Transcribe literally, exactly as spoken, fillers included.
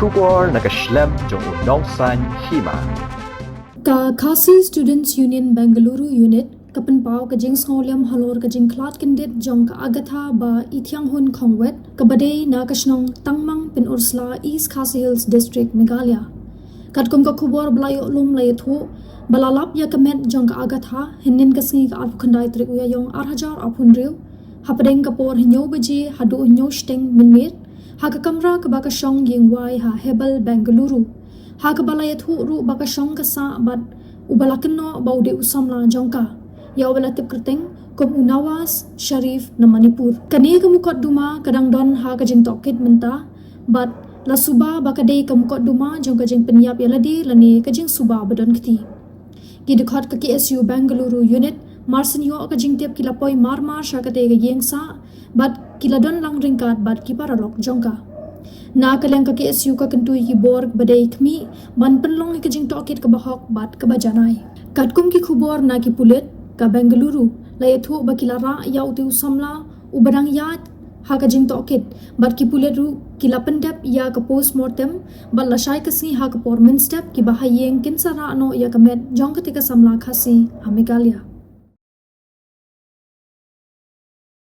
Khubor na ka shlem jong u nongsan hima. Ka Khasi Students Union Bengaluru Unit ka pynpaw ka jingsngewlem halor ka jingkhlad kyndit jong ka Agatha ba Ithianghun Khongwet kaba dei na ka shnong Tangmang Pynursla, East Khasi Hills District, Meghalaya. Katkum ka khubor ba la ïoh lum la ïathuh ba la lap ïa ka met jong ka Agatha hynnin ka sngi ka arphew khyndai tarik u Ïaïong ar hajar arphew hynriew hapdeng ka por hynñiew baje haduh hynñiew shiteng mynmiet ha ka kamra kaba ka shong ïing wai ha Hebbal, Bengaluru, ha kaba la ïathuh ruh ba ka shong ka sah bad uba la kynnoh ba u dei u samla jong ka, ïa uba la tip kyrteng kum u Nawaz Sharif na Manipur. Kane ka mukotduma ka dang don ha ka jingtohkit mynta bad la suba ba ka dei ka mukotduma jong ka jingpynïap ïa lade lane ka jingsuba ba don kti. Ki dkhot ka K S U Bengaluru Unit, marsien ïoh ka jingtip, ki la poi marmar sha katei ka ïing sah bad ki la don lang ryngkat bad ki paralok jong ka. Na ka liang ka K S U ka kyntu ïa ki bor ba dei khmih ban pynlong ïa ka jingtohkit kaba hok bad kaba janai. Katkum ki khubor na ki pulit ka Bengaluru, la ïathuh ba ki la rah ïa utei u samla uba dang ïaid ha ka jingtohkit bad ki pulit ruh ki la pyndep ïa ka postmortem bad lashai ka sngi ha ka por mynstep ki bahaïing kin sa rah noh ïa ka met jong katei ka samla Khasi ha Meghalaya.